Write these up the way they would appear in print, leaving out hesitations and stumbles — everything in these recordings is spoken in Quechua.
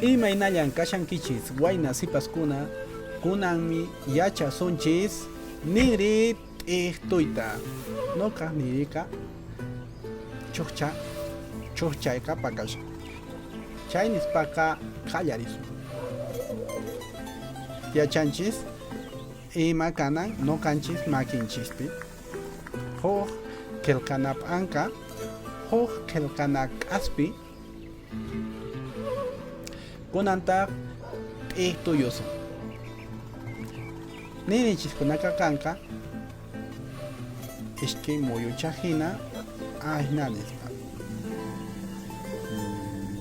Imaynallan kashankichis wayna sipaskuna, kunanmi yachasunchis ninri t'ijtuyta. Noqaq niriqa chujcha chujchayqa pakashan. Chay nispaqa qallarisun. Yachanchis ima kanan noqanchis makinchispi. Huk qillqana p'anqa, huk qillqana k'aspi. Kunantaq t'ijtuyusun. Nirinchiskunaqa kanqa iskay muyucha hina ahina nispa.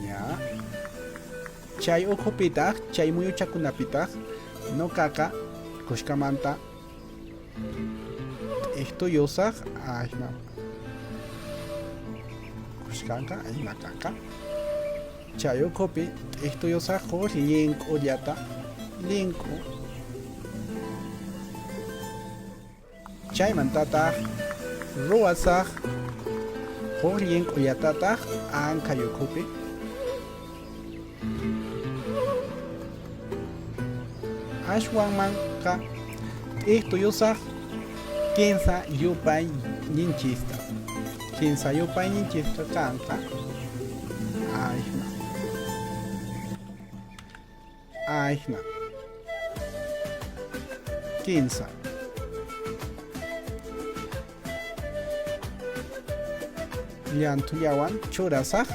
Ña. Chay ukhupitaq, chay muyuchakunapitaq noqaqa kushkamanta T'ijtuyusaq ahina kushkanqa ahina kanqa. Chay ukhupi t'ijtuyusaq huk llink'ullata link'u. Chaymantataq ruwasaq huk llink'ullatataq ankay ukhupi. Ashwanmanqa t'ijtuyusaq kinsa yupayninchista. Kinsa yupayninchisqa kanqa ayna. Ayna. Kinsa. Llanthullawan churasaq.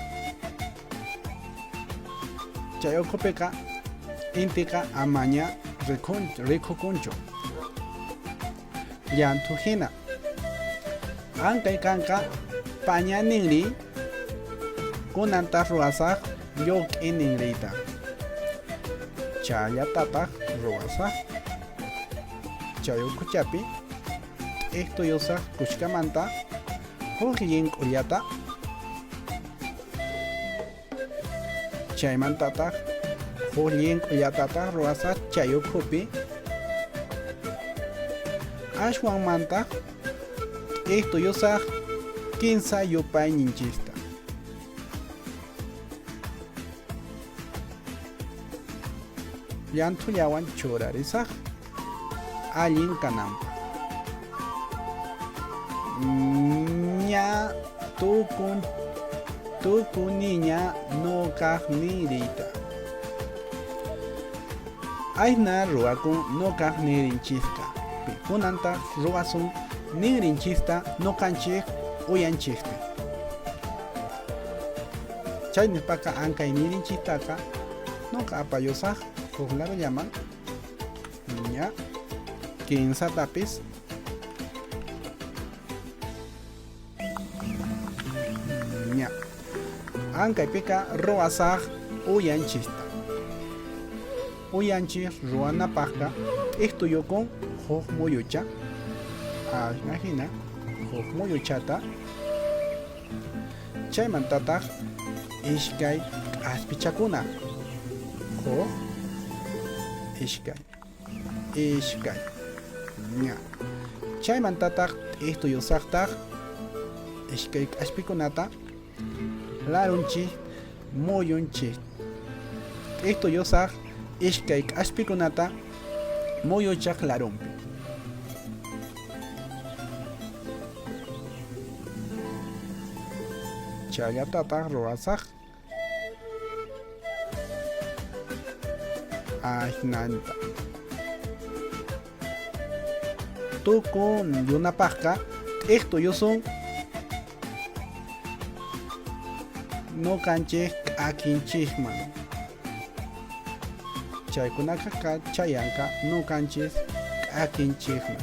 Chay ukhupiqa intiqa amaña rikhukunchu. Llanthu hina. Ankay kanqa paña ninri kunantaq ruwasaq lluq'i ninriyta. Challatataq ruwasaq. Chay ukhuchapi t'ijtuyusaq kuchkamanta huk llink'ullata. Chaymantataq huk llink'ullatataq ruwasaq chay ukhupi. Ashwanmantaq t'ijtuyusaq kinsa yupayninchista. Llanthullawan churarisaq allin kananpaq. Ña tukun tukuniña noqaq niriyta. Ayna ruwakun noqaq nirinchisqa. Pikunantaq ruwasun ninrinchista noqanchik uyanchikpi. Chay nispaqa ankay nirinchistaqa noqa apayusaq huk ladollaman ña kinsatapis ña ankaypiqa ruwasaq uyanchista. Uyanchis ruwanapaqqa t'ijtuyukun huk muyucha ashna hina huk muyuchata. Chaymantataq iskay k'aspichakuna huk iskay iskay ña. Chaymantataq t'ijtuyusaqtaq iskay k'aspikunata larunchik muyunchik. T'ijtuyusaq iskay k'aspikunata muyuchaq larunpi. Challatataq ruwasaq ajnanta. Tukun yunapaqqa t'ijtuyusun noqanchik k'akinchikman. Chaykunaqa chayanqa noqanchis k'akinchikman.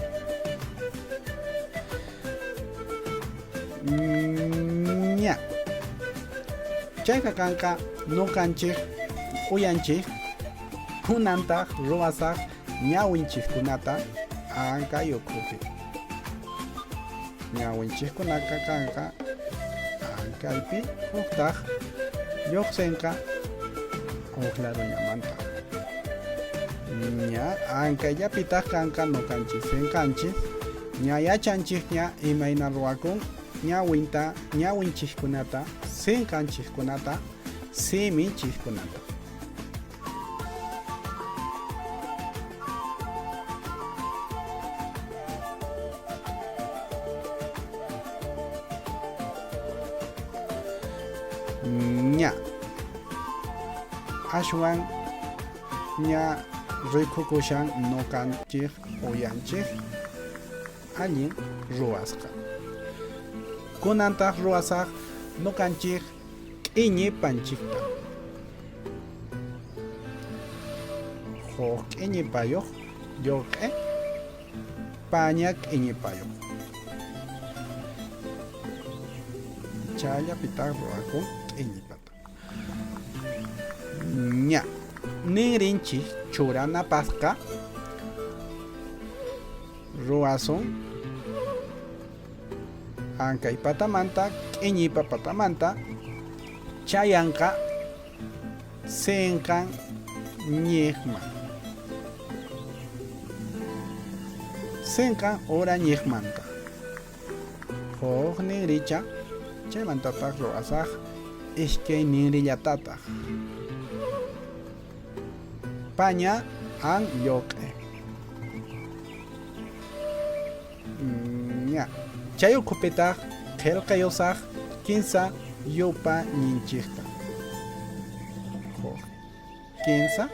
Ña. Chayqa kanqa noqanchik uyanchik kunantaq ruwasaq ñawinchikkunata ankay ukhupi. Ñawinchikkunaqa kanqa ankaypi huktaq lluqsinqa huk laruñamanta. Ña ankayllapitaq kanqa noqanchis sinqanchis ña yachanchikña imayna ruwakun ñawinta ñawinchikkunata sinqanchikkunata siminchikkunata. Ña ashwan ña rikukushan noqanchik uyanchik allin ruwasqa. Kunantaq ruwasaq noqanchik q'iñipanchikta. Huk q'iñipayuq lluq'e paña q'iñipayuq. Chayllapitaq ruwakun q'iñipata. Ña ninrinchik churanapaqqa ruwasun ankay patamanta q'iñipa patamanta chayanqa sinqan ñiqman. Sinqan ura ñiqmanta. Huk ninricha chaymantataq ruwasaq iskay ninrillatataq. Paña an lluq'e. Ña. Chay ukhupitaq qillqayusaq kinsa yupa ñinchikta. Huk kinsa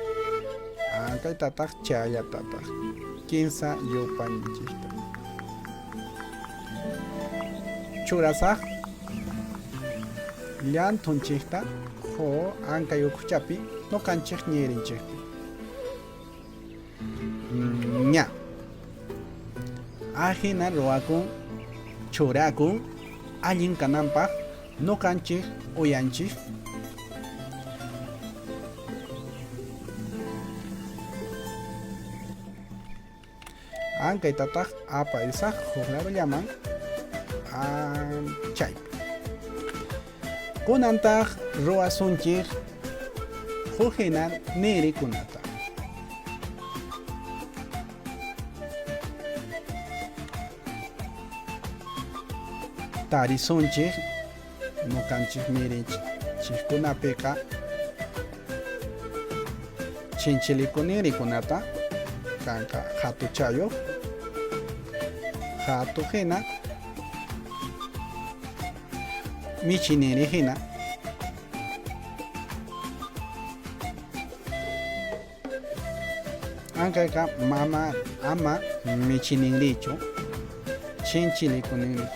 ankaytataq chayatataq kinsa yupa ñinchikta. Churasaq llanthunchikta huk ankay ukhuchapi nuqanchik ñirinchikpi. Ña. Ajina ruwakun churakun allin kananpaq nuqanchik uyanchik. Ankaytataq apaysaq huk ladollaman chaypi. Kunantaq ruwasunchik huk hina nirikunata. Tarisunchik nuqanchik nirinchikkunapiqa chinchiliku nirikunata kanqa hatuchayuq hatu hina michi niri hina. Ankayqa mama ama michi ninrichu chinchiliku ninri.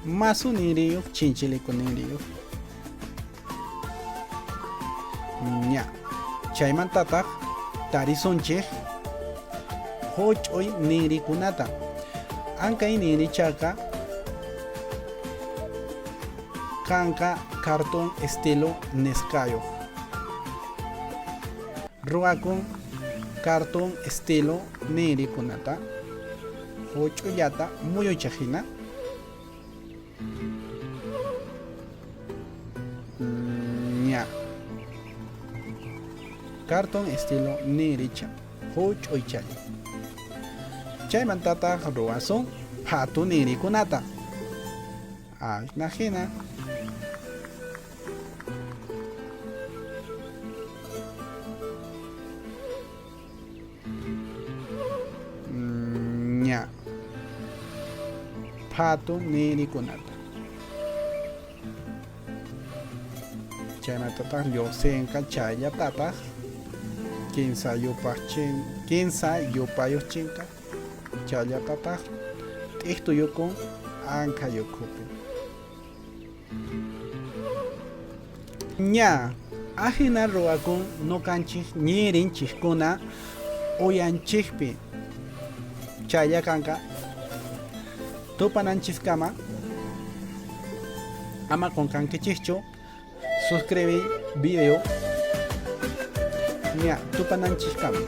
Masu ninriyuq chinchiliku ninriyuq. Ña. Chaymantataq tarisunchik huch'uy ninrikunata. Ankay ninrichaqa kanqa cartón estilo nisqayuq. Ruwakun cartón estilo ninrikunata huch'uyllata muyuchaq hina. Ña. Cartón estilo ninricha huch'uychalla. Chaymantataq ruwasun phatu ninrikunata. Ashna hina. Ña. Phatu nirikunata. Chaymantataq lluqsinqa chayllatataq kinsa yupaq chin kinsa yupayuq chinka chayllatataq t'iqtuyukun ankha yukhupi. Ña ajina ruwakun nuqanchik ñirinchikkuna uyanchikpi chaylla kanqa tupananchiskama ama qunqankichikchu suscribir video ña tupananchiskama.